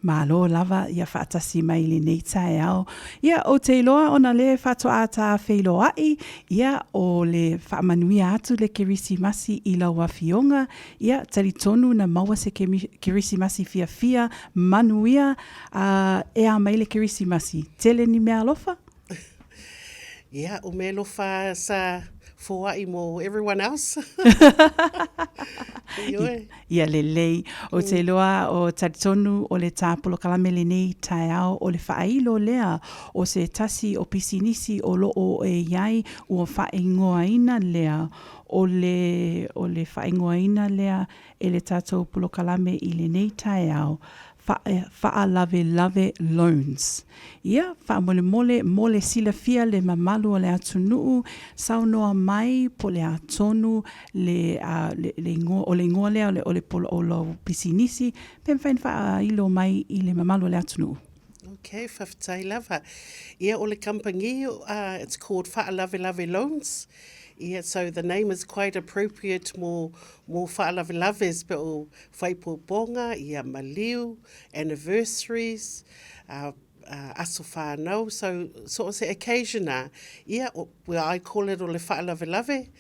Malo lava ia faatasi mai i lenei taeao. Ia, ou te iloa ona lea faatoa ta feiloai, ia, o le faamanuia atu le Kerisimasi i lau Afioga. Ia, talitonu na maua se Kerisimasi fiafia, manuia, a e a mai le Kerisimasi? Tele ni meaalofa? Ia, o mealofa sa foai mo everyone else. Ioe. Ia lelei. Ou te iloa o talitonu o le tā polokalame lenei taeao o le faailo lea o se tasi o pisinisi o lo o e i ai ua faaigoaina lea o le o le faaigoaina lea e le tatou polokalame i lenei taeao Faalavelave Loans. Ia, faamolemole mo le silafia le mamalu o le atunuu, saunoa mai po o le a tonu le, le, le igoa, o le igoa lea o le, o le, o lau pisinisi, pe mafai ona faailo mai i le mamalu o le atunuu. Okay, faafetai lava. Ia, o le kamupani, uh, it's called Faalavelave Loans. Ia, so the name is quite appropriate mo, mo faalavelave pe o faaipoipoga, ia maliu, anniversaries, uh, uh, aso whānau, so, so o se occasion a, ia, where I call it o le faalavelave,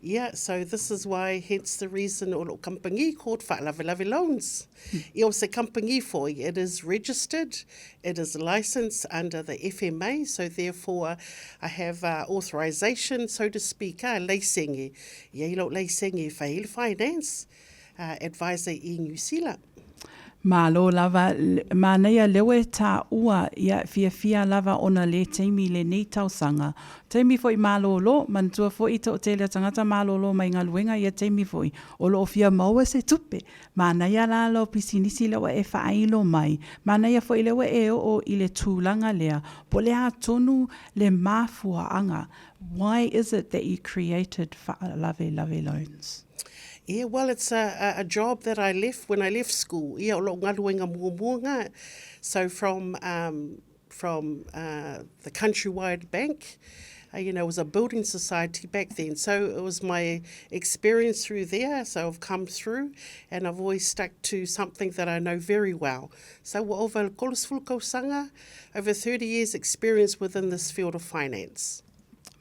yeah, so this is why, hence the reason o lo company called Faalavelave Loans. Ia o se company foi, it is registered, it is licensed under the FMA, so therefore I have uh, authorization, so to speak, uh, leisenge. Ia i lo leisenge whai finance, Advisor i Niu Sila. Malo lava, manaia lea ua e taua, ia, fiafia lava ona le taimi i lenei tausaga. Taimi foi malolo, manatua foi i toatele o tagata malolo mai galuega ia taimi foi, o lo o fia maua se tupe. Manaia la lau pisinisi lea ua e faailo mai, manaia foi lea ua e oo i le tulaga lea, po o le a tonu le mafuaaga, why is it that you created Faalavelave Loans? Yeah, well, it's a, a, a job that I left when I left school. Ia, o lo'u galuega muamua ngā. So from, um, from uh, the Countrywide Bank, uh, you know, it was a building society back then. So it was my experience through there. So I've come through and I've always stuck to something that I know very well. So ua ova le 30 tausaga, over 30 years experience within this field of finance.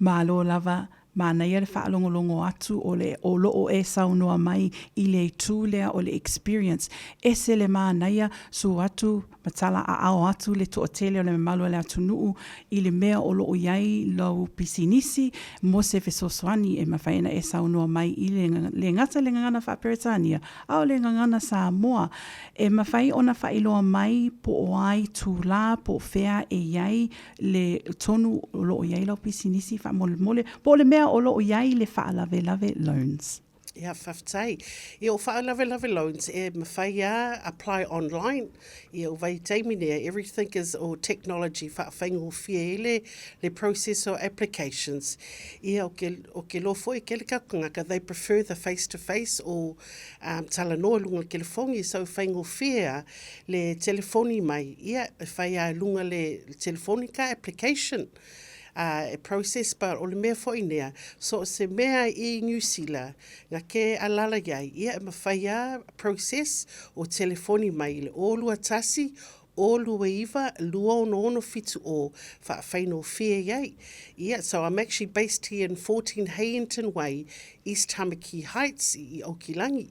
Malo lava, Manaia le faalogologo atu o le o loo e saunoa mai i le itu lea o le experience. Ese le manaia, su atu ma tala aao atu le toatele o le mamalu o le atunuu i le mea o loo i ai lou pisinisi mo se fesoasoani e mafai ona e saunoa mai i le le gata le gagana faa-Peretania a o le gagana Samoa e mafai ona faailoa mai po o a itulā po o fea e i ai le tonu o lo o i ai lau pisinisi faamolemole, po o le mea o lo o i ai le faalavelave loans. Ia, faafetai. Ia, o faalavelave loans, e mawhai a apply online. Ia, o vaitaimi nea, everything is o technology faawhaingofie i le, le process o applications. Ia, o ke, o ke loa foi ke le kakangaka, they prefer the face-to-face o um, talanoa lunga le telefongi, so whaingofie a le telefoni mai, ia, e whai a lunga le telefonica application uh, e process, but o le mea foi nea, so o se mea i New Zealand, nga ke alala iai, ia e mawhai a process o telefoni mai i le o lua tasi, o lua iwa, lua ono ono whitu o, whaawhainofie iai. Ia, so I'm actually based here in 14 Heyington Way, East Tamaki Heights i Okilangi.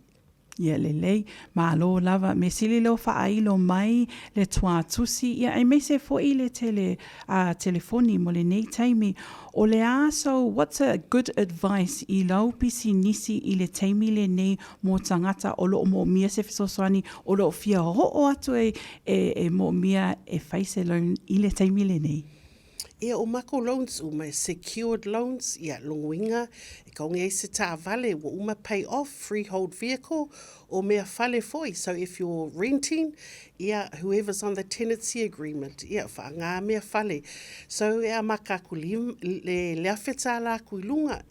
Ia lelei, malo lava, me sili leo faailo mai le tuatusi, ia aemaise foi le tele a telefoni mo lenei taimi. O le a so what's a good advice i lau pisinisi i le taimi lenei mo tagata o lo o moomia se fesoasoani o lo o fia oo atu e, e, e moomia e fai se loan i le taimi lenei? Ia, o mākou loans uma, e secured loans, ia, logoina, e kaonge ai se taavale, ua uma pay off, freehold vehicle, o mea fale foi. So if you're renting, ia, whoever's on the tenancy agreement, ia, whaangā mea fale. So e a maka aku li, le, le awhe tālā aku i lunga,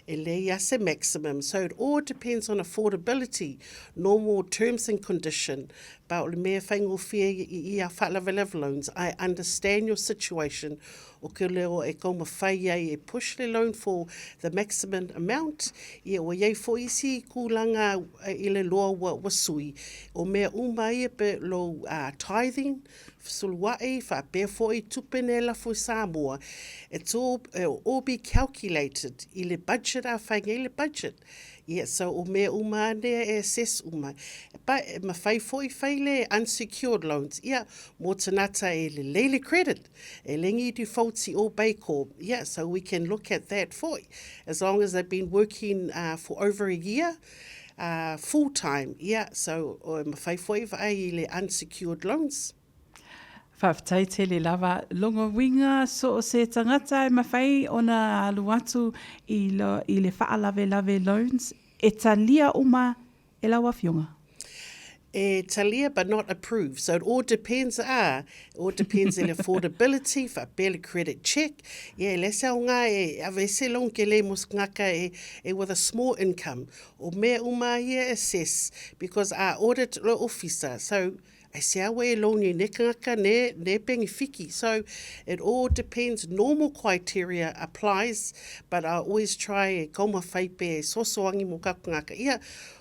e lei a se maximum. So it all depends on affordability, normal terms and condition. But o le mea whaingofie i ia whaalawelawe loans, I understand your situation, o ke leo e kauma whai ai e push le loan for the maximum amount, ia ua iai foi isi kūlanga i le loa ua, ua sui. O mea uma ia pe lou uh, tithing, fesuluaʻi, faapea foi tupe nei lafo i Samoa, it's all, it'll all be calculated i le budget a whai nei le budget. Yeah, so o mea uma anea e assess uma. But e mawhai foi whai le unsecured loans. Yeah, mō tangata e lelei le credit, e lengi defaults i o Baycorp. Yeah, so we can look at that foi. As long as they've been working uh, for over a year, uh, full time. Yeah, so o e mawhai foi vaai i le unsecured loans. Faafetai tele lava. Longa uiga so o se tangata e mawhai ona alu atu i, lo, i le whaalawelawe loans e talia uma e lau afioga. E talia but not approved. So it all depends ah, it all depends in affordability, whaapea le credit check. Yeah, le se au ngā e ave se loan ke le mo ngaka e, e with a small income. O mea uma ia assess because a audit lo officer. So I se awe e loan i ne kangaka ne, ne pengi fiki. So it all depends. Normal criteria applies, but I always try e kauma whaipe e sosoangi mo ka kangaka. Ia,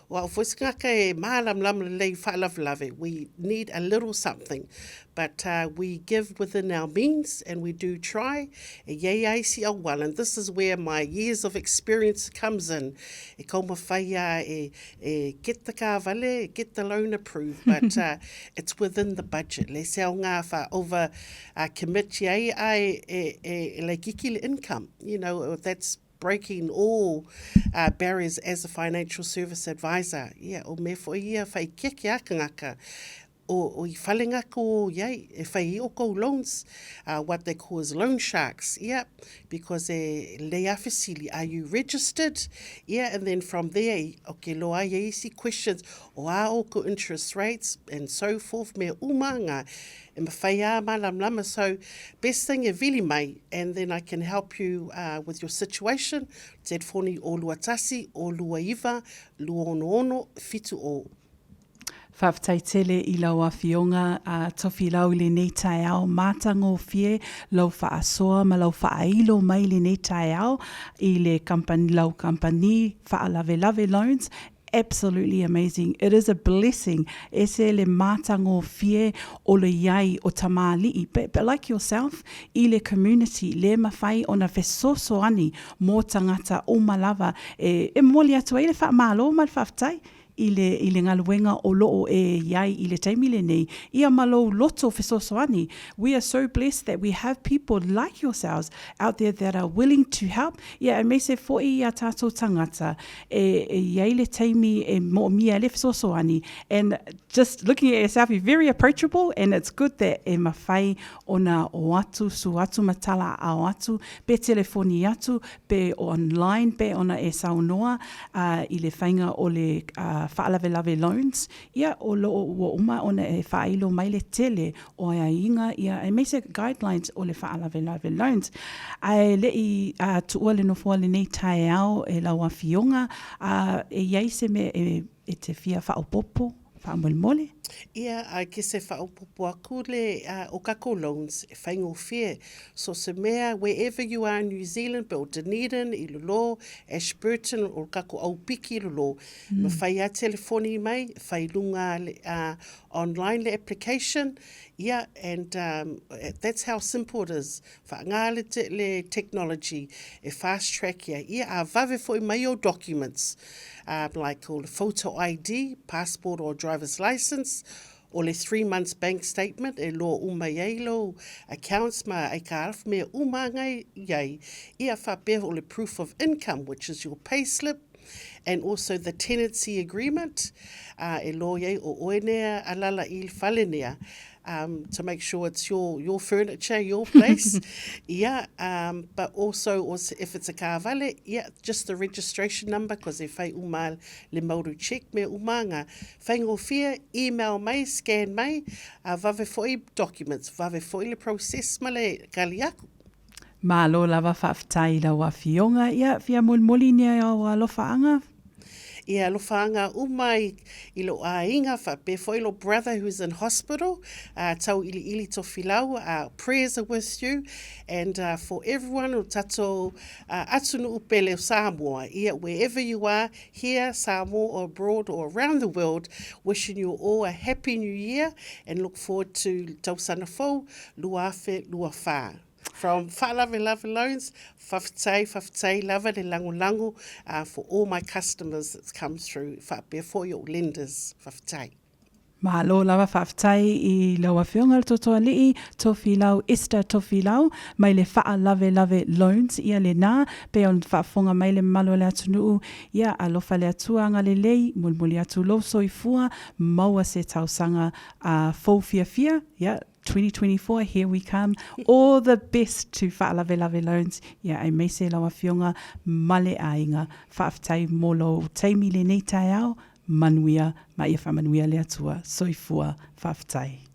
o au foi se kangaka e mālamlam lelei whaalawelawe. We need a little something, but uh, we give within our means and we do try. E iei ai si auala, and this is where my years of experience comes in. E kauma whai a e, e get the kāwale, get the loan approved, but uh, it's within the budget. Le se au ngā wha over uh, commit iai ai e, e, e laikiki le income. You know, that's breaking all uh, barriers as a financial service advisor. Yeah, o me fo ia whai keke a kangaka. O, o i whalenga ko iai, e whai i o kou loans, uh, what they call is loan sharks, yeah, because e lei awhesili, are you registered? Yeah, and then from there, okay, lo ai e isi questions, o a o ko interest rates, and so forth, me umanga, e mawhai a malamlama, so best thing e vili mai, and then I can help you uh, with your situation, te foni o lua tasi, o lua iwa, lua ono ono, fitu o. Faafetai tele i lau afioga a Tofilau i lenei taeao matagofie lau faasoa ma lau faailo mai i lenei taeao i le company, lau kamupani faalavelave loans absolutely amazing it is a blessing ese le matagofie o le iai o tamalii but, but like yourself i le community le mawhai ona fesoasoani mo tagata uma lava e, e momoli atu ai le faamalo ma le faafetai i le, i le galuega o loo e iai i le taimi lenei, ia ma lou loto fesoasoani. We are so blessed that we have people like yourselves out there that are willing to help, ia aemaise foi i a tatou tagata e, e iai le taimi e moomia ai le fesoasoani. And just looking at yourself, you're very approachable and it's good that e mawhai ona o atu, su atu ma tala ao atu, pe telefoni atu, pe online pe ona e saunoa i le faiga o le faalavelave loans, ia o loo ua uma ona e faailo mai le tele o aiaiga ia aemaise guidelines o le faalavelave loans. Ae leʻi tuua le nofoa lenei taeao e lau afioga, e iai se mea e te fia faaopopo? Faamolemole. Ia, a ke se faaopopo aku le o kakou loans e faigofie. So se mea, wherever you are in New Zealand, pe o Dunedin, i lolo, Ashburton, o kakou aupiki i lolo, mm. mawhai a telefoni mai, whai lunga le, uh, online le application, yeah, and um, that's how simple it is. Whaangā le, te, le technology e fast track ia. Ia, a vave foi mai o documents, um, like o le photo ID, passport or driver's license, o le 3 months bank statement e loa uma iai lou accounts ma ai ka alf mea uma ngai iai. Ia whapea o le proof of income, which is your payslip, and also the tenancy agreement, uh, e loa iai o oe nea alala i le whale nea. Um, to make sure it's your, your furniture, your place. yeah, um, but also if it's a kāwale, yeah, just the registration number, because e whai uma le mauru check me uma ngā whaingofia, email mai, scan mai, uh, vave foi documents, vave foi le process ma le kali aku. Malo lava faafetai i lau afioga, ia fia molimoli ni au alofaanga. Ia alofaaga uma i i lou aiga faapea foi lou brother who's in hospital, Tauiliili Tofilau, our prayers are with you and for everyone o tatou atunuu pele o Samoa, ia wherever you are, here, Samoa or abroad or around the world, wishing you all a happy new year and look forward to tausana fou 2024. From Faalavelave Loans, whawhetai, whawhetai lava le lagolago for all my customers that's come through, faapea foi o'u lenders, whawhetai. Malo lava faafetai i lau Afioga le Totoalii Tofilau Esther Tofilau mai le Faalavelave Loans ia lena pei ona faafofoga mai le mamalu o le atunuu ia alofa le Atua agalelei mulimuli atu lou soifua maua se tausaga a fou fiafia ia 2024 here we come all the best to Faalavelave Loans ia aemaise lau Afioga ma le aiga faafetai mo lou taimi lenei taeao manuia ma ia faamanuia le Atua. Soifua. Faafetai.